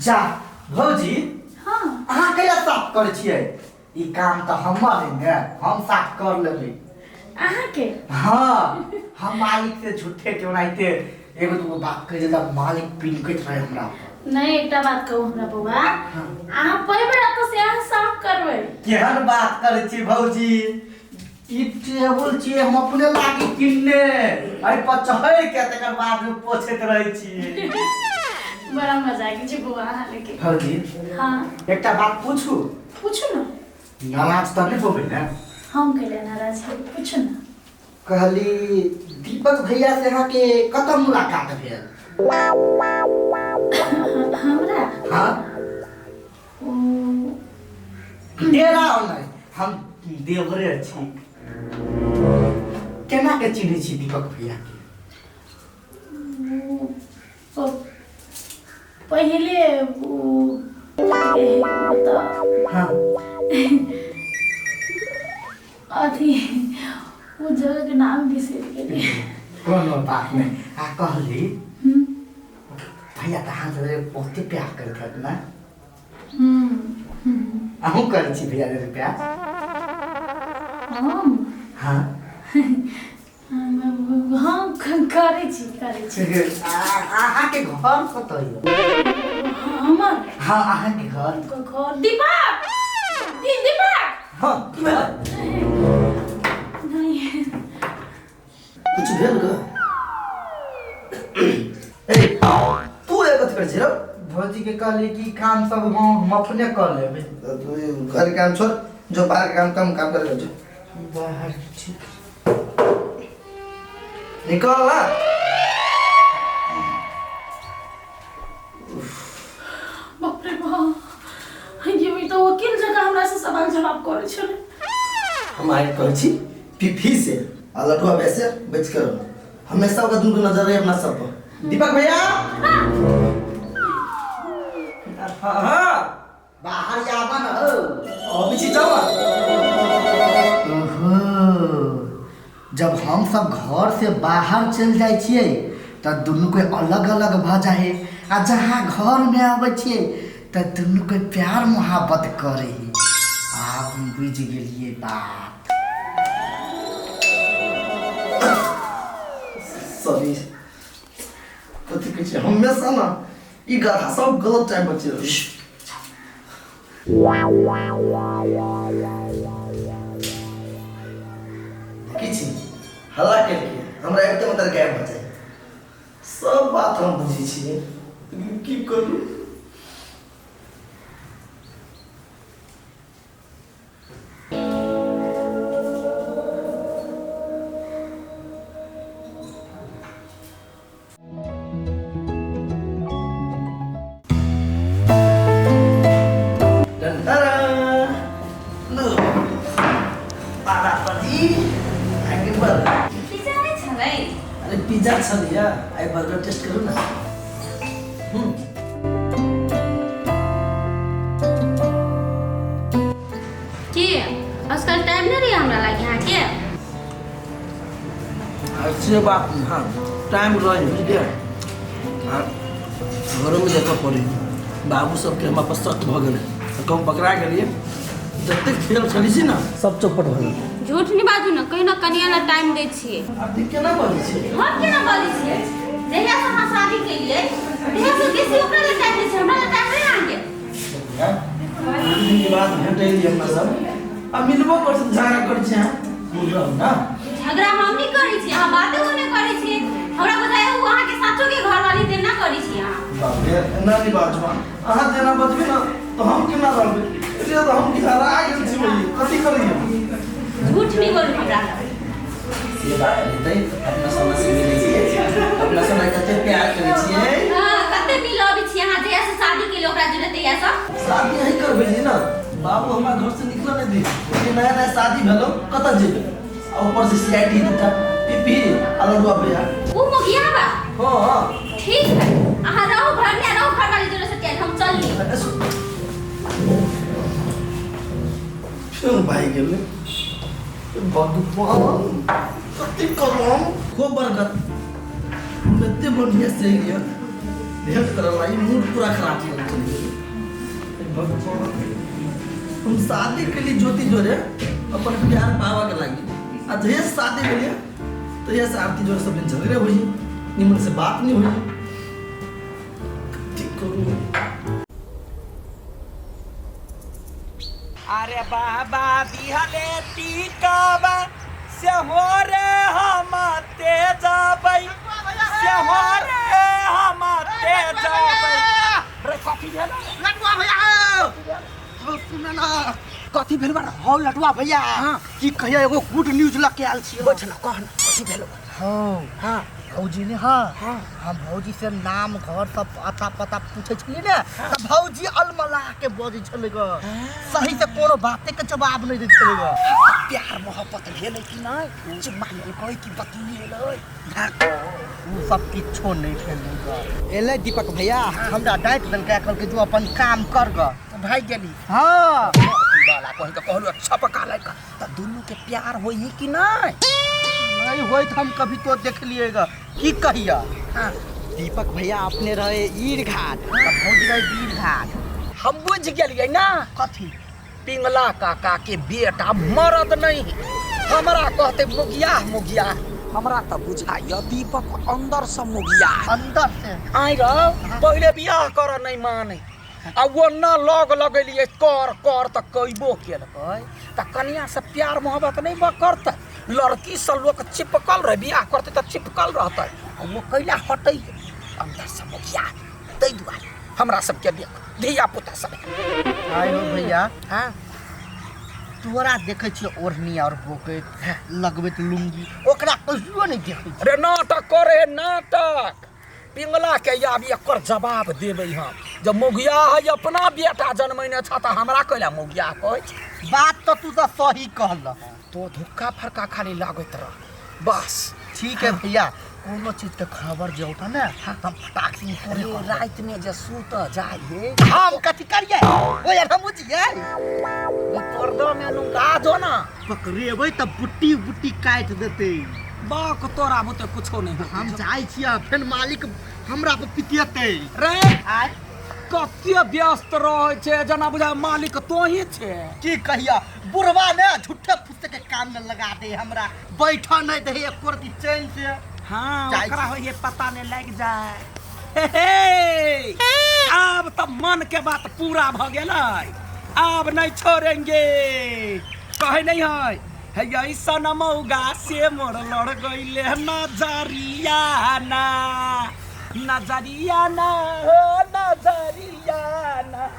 जा भौजी। हाँ। अहाँ कैला साफ करै छियै? ई काम तऽ हमर है ने, हम साफ कर लेबै। अहाँके? हाँ, हम मालिक से झूठे के ओनाहिते एगो दूगो बात कहि देता, मालिक पिनकैत रहे हमरा पर। नहीं, एकटा बात कहू हमरा बौआ। हाँ। अहाँ पहिबे तऽ से अहाँ साफ करबै। केहन बात करै छी भौजी? ई टेबुल छियै, हम अपने लागी किनने, एहि पर चढ़ि के तकर बाद में पोछैत रहै छियै। बड़ा मजा आबै छै बौआ अहाँ लेके। भौजी। हाँ। एकटा बात पूछू? पूछू ने। नाराज तऽ नहि होबै ने? हम कैले नाराज होबै? पूछू ने। कहली दीपक भैया से अहाँके कतऽ मुलाकात भेल? हमरा? हाँ। ओ डेरा नहि, हम देवरे छी। केना के चिन्है छी दीपक भैया के? ओ पहिले ओ तऽ हाँ। अथी ओ जगह के नाम बिसरि गेलियै। कोनो बात नहि। आ कहली भैया तऽ अहाँ से बहुते प्यार करैत हैत ने? अहूँ करै छी भैया से प्यार? हम? हाँ। हम करै छी, करै छी। अहाँके घर कतऽ यऽ? हमर? हाँ, अहाँके घर। घर दीपक, दीपक। हाँ, की भेलै? नहीं। कुछ भेल ग? ए, तू एक कथी करै छी रौ? भौजी के कहली कि काम सब हम अपने कर लेबै। तऽ तू घर के काम छोड़, जो बाहर के काम कम काम करे जो। बाहर? ठीक। निकल ना। बाप रे बाप, ये भी तो वकील जकाँ हमरा से सवाल जवाब करै छलै। हम आइ कहै छी फीफी से आ लटुआ वैसे बच कर रहो। हमेशा ओकर दुनू के नजर रहे अपना सब पर। दीपक भैया। हाँ हाँ। बाहर आबा न हो। अबै छी, जाओ। ओहो, जब हम सब घर से बाहर चलि जाइ छियै तऽ दुनू कोइ अलग अलग भऽ जाइ है, आ जहाँ घर में आबै छियै तऽ दुनू कोइ प्यार मोहब्बत करै है। आब हम बुझि गेलियै बात। सॉरी, कथी कहै छै, हमेशा ना ई गधा सब गलत टाइम पर चलि। देखै छी, हल्ला केलकै, हमरा एकदम अंदर गायब भऽ जाइ। सब बात हम बुझै छियै, लेकिन की करू? पिज्जा नहि छलै? अरे, पिज्जा छलैया, आइ बर्गर टेस्ट करू ना। की आजकल टाइम नहि रहै हमरा लागि अहाँके? आ से बात, हाँ, टाइम रहे बुझलियै। आ घरोमे देखऽ पड़ै, बाबू सबके हमरा पर शक भऽ गेलै। कहूँ पकड़ा गेलियै, जतेक खेल खेलै छी ने, सब चौपट भऽ गेल। झूठ नहि बाजू ने, कहियो ने कनिया ला टाइम दै छियै। आब ई केना बजै छै? हम केना बजै छियै? जहिया से अहाँ शादी केलियै तहिया से बेसी ओकरा ला टाइम दै छियै, हमरा ला टाइम नहि अहाँके। दिन के बाद भेटैली अपना सब, आ मिलबो कर छी, झगड़ा करै छी अहाँ, दूर रहू ना। झगड़ा हम नहि करै छी, अहाँ बाते ओ नहि करै छी। हमरा बुझाइया ओ अहाँके साचो के घरवाली तेना करै छी अहाँ। बाप रे, एना नहि बाजू अहाँ। अहाँ जेना बजबै ने तऽ हम केना रहबै? इसलिए तऽ हम हरा गेल छी भैया, कथी करैया? झूठ नहि बोलू हमरा लग। से बात हेतै, अपना समय से मिलै छियै, अपना समय कते प्यार करै छियै। हाँ, कते मिलबै छी अहाँ जहिया से शादी केलियै ओकरा जुड़े तहिया से। शादी अहीं करबै छी ने, बाबू हमरा घर से निकलऽ नहि दी। कि नया नया शादी भेलौ, कतऽ जेबै? आ ऊपर से सीआईडी दूटा पीपी आ लडुआ भैया। ओ मोगिया बा? हाँ हाँ। ठीक है, अहाँ रहू घर में, रहू घरवाली जोरे से, हम चल ली। फिर भाई गेलै, भगवान, कथी करू हम? खूब बरकत, हम एते बढ़िया से एलियै। भेंट करल आई मूड पूरा खराब हो चल गेल। भगवान, हम शादी के लिए ज्योति जोरे अपन प्यार पावा के लागी आ जहिया से शादी भेलिए तहिया से आरती जोरे सब दिन झगड़े होइए, निमन से बात नहीं होइए। ठीक करू। अरे बाबा दिहले टीकाबा से हो रे हम तेजबै, से हो रे हम तेजबै। रे कथी भेल? लटुआ भैया हो, सुन ना कथी भेल बा? हौ लटुआ भैया, की कहिया एगो गुड न्यूज लऽ के आयल छियै। बैठ ना, कह ना कथी भेल? हौ हाँ भौजी ने, हाँ हम भौजी से नाम घर सब अता पता पूछे छलियै ने तऽ भौजी अलमला के बजै छलै ग, सही से कोनो बाते के जवाब नहि दै छलै ग। प्यार मोहब्बत भेलै कि नहि? चुम्मा लेलकै कि बतियेलै? उ सब किछो नहि भेलै ग। एलै दीपक भैया हमरा डाँटि देलकै, कहलकै जो अपन काम कर ग। भागि गेली? हाँ। बाला कहि के कहलु छपका लैक तऽ दुनू के प्यार होई कि नहि? नहीं होइत, हम कभी तो देख लिएगा की कहिया। हाँ। दीपक भैया अपने रहे ईर घाट, तऽ भौजी रहे वीर घाट। हम बुझि गेलियै ना। कथी? पिंगला काका के बेटा मरद नहीं हमरा कहते मुगिया मुगिया, हमरा तऽ बुझाइया दीपक अंदर से मुगिया। अंदर से? आइ रौ पहिले बियाह कर नहीं माने आ वो न लग लगेलियै कर कर तऽ कैबो केलकै तऽ कनिया से प्यार मोहब्बत नहीं करतै, लड़की से लोक चिपकल रहे, बियाह करतै तऽ चिपकल रहतै आ वो कैला हटै अंदर से मुखिया, ताहि दुआरे हमरा सबके देख धिया पुता सब। आइ हो भैया, हाँ तोरा देखै छियै ओढ़नी और बोकैत लगबैत लुंगी, ओकरा कहियो नहीं देखै छियै। रे नाटक करे नाटक, पिंगला के आब एकर जवाब देबै हम, जब मुगिया है अपना बेटा जनमैने छ तऽ हमरा कैला मुगिया कहै छै? बात तऽ तू तऽ सही कहलह। तो धुक्का फरका खाली लागैत रह बस। ठीक है भैया, कोनो चीज के खबर जे औता ने हम फटाक से तोरे अरे राति में जे सुत जाइए हम कथी करिए ओ यार, हम बुझिए पर्दा में नुका जो ना पकड़ेबै तऽ बुट्टी बुट्टी काटि देतै। बाक तोरा बुते कुछो नहीं होतै। हम जाइ छियै, फेर मालिक हमरा पर पितियतै। रे आय कते व्यस्त रहै छै जेना बुझाय मालिक तोही छै। की कहिया बुढ़वा ने झूठे फूसे के काम में लगा दे, हमरा बैठा नहीं दे एको रत्ती चैन से। हाँ जाइ ओकरा छी। होइए पता नहीं लागि जाए। हे हे, आब तऽ मन के बात पूरा भ गेलै, आब नहीं छोड़ेंगे। कहै नहीं है हे ऐसन मौगा से मोर लड़ गईले नजरिया ना, नजरिया ना हो नजरिया ना।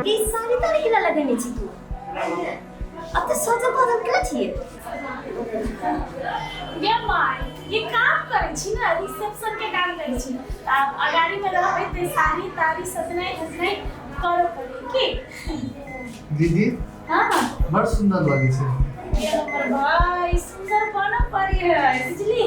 ई साड़ी ताड़ी किला लगेने छी तू? अब तऽ सजल धजल केना छियै? गे माय, ये काम करै छी ने, रिसेप्शन के काम करै छी। आब अगाड़ी में रहबै ते साड़ी ताड़ी सजनाइ धजनाइ करऽ पड़ै की। दीदी हाँ बड़ सुंदर लगे छै। ये हमर भाई सुंदर बनऽ पड़ी है, बुझली?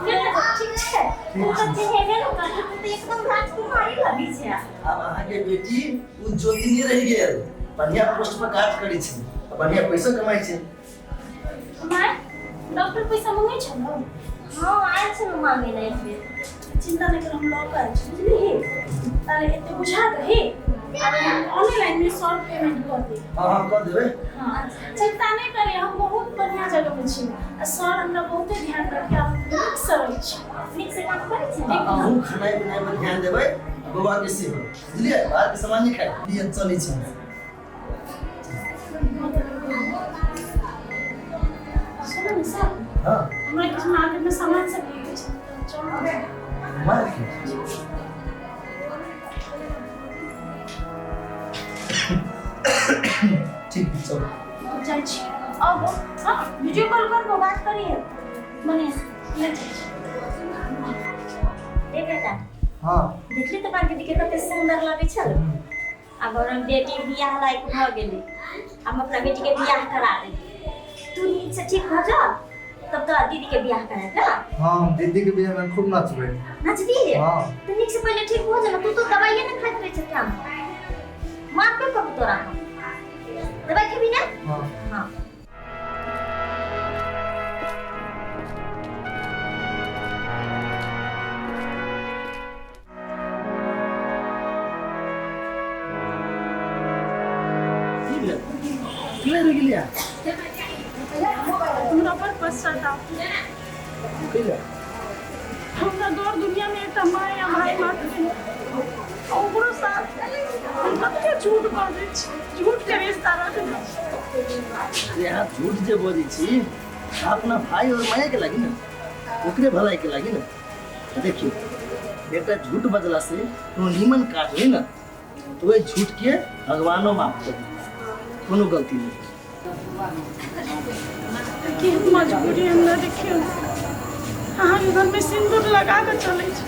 केना ठीक छै? तू तऽ चेहरे ने कर, तू तऽ एकदम राजकुमारी लगै छै। आब अहाँके बेटी उ ज्योति नहि रहि गेल, बढ़िया पोस्ट पर काज करै छै, बढ़िया पैसा कमाइ छै। माय, डॉक्टर पैसा मंगै छौ ने? हाँ आयल छलहुँ मांगे ने एक बेर। चिंता नहि कर, हम लऽ कऽ आयल छी, बुझली? ताले एते बुझा दही, आब हम ऑनलाइन में सब पेमेंट कऽ देब। हाँ हाँ कऽ देबै। हाँ चिंता नहीं करे, हम बहुत बढ़िया जगह में छी आ सर हमरा बहुते ध्यान रखे, हम नीक से रहै छी। नीक से काम करै छै ने? अहूँ खेनाइ पिनाइ पर ध्यान देबै, बौआ के सेहो, बुझलियै? बाहर के सामान नहि खाइ लिए। चलै छी। सुनू ने सर, हाँ हमरा किछु मार्केट में सामान सब लेके छै, चलू। मार्केट ठीक, चलो जाइ छी अब। हाँ वीडियो कॉल करबो, बात करिए बढ़िया से। ले जाइ छी। रे बेटा। हाँ। देखली तऽ बड़की दीदी के कते सुंदर लगै छल। आब हमर बेटी बियाह लायक भऽ गेलै, हम अपना बेटी के बियाह करा देबै। तू नीक से ठीक भऽ जा तब तोरा दीदी के बियाह करा ना। हाँ, दीदी के बियाह में खूब नाचबै। नचबी? हाँ। तू नीक से पहिले ठीक हो जा ना, तू तो दवाइए ना खाइत रहै छै टाइम। माफ पे करू तोरा हम। दवाई खेबी ना? हाँ। हाँ। की भेल? किया रुकि गेलियै? हमरा पर पश्चाताप। कैला? हमरा दौड़ दुनिया में एकटा माय आ भाई मात्र है, ओकरो साथ हम कते झूठ बाजै छी, झूठ के रिश्ता रखने छी। अरे अहाँ झूठ जे बजै छी अपना भाई और माय के लागी ना, ओकरे भलाई के लागी ना। देखियौ, एकटा झूठ बजला से कोनो नीमन काज होइ ना तो ओहि झूठ के भगवानो माफ कर दी, कोनो गलती नहीं। केहन मजबूरी हमरा देखियौ, अहाँके घरमे सिन्दूर लगा कऽ चलै छी,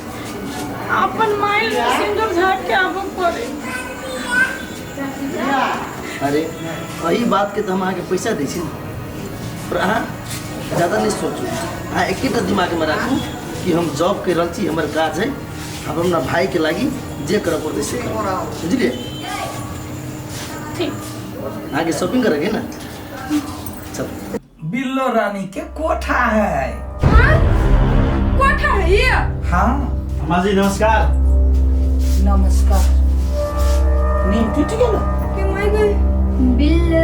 अपन माय सिन्दूर झाड़ि के आबऽ पड़े। अरे एही बात के तऽ हम अहाँके पैसा दै छी ने, पर अहाँ ज्यादा नहीं सोचू, अहाँ एकेटा दिमागमे राखू कि हम जॉब कर रहल छी, हमर काज है, हम अपना भाई के लागी जे करऽ पड़तै से करब, बुझलियै? ठीक। अहाँके शॉपिंग करऽके ना? चल। बिल्लो रानी के कोठा है। कोठा है ये? हाँ। अम्मा जी नमस्कार। नमस्कार। नींद टूट गेल? के मैं गई। बिल्लो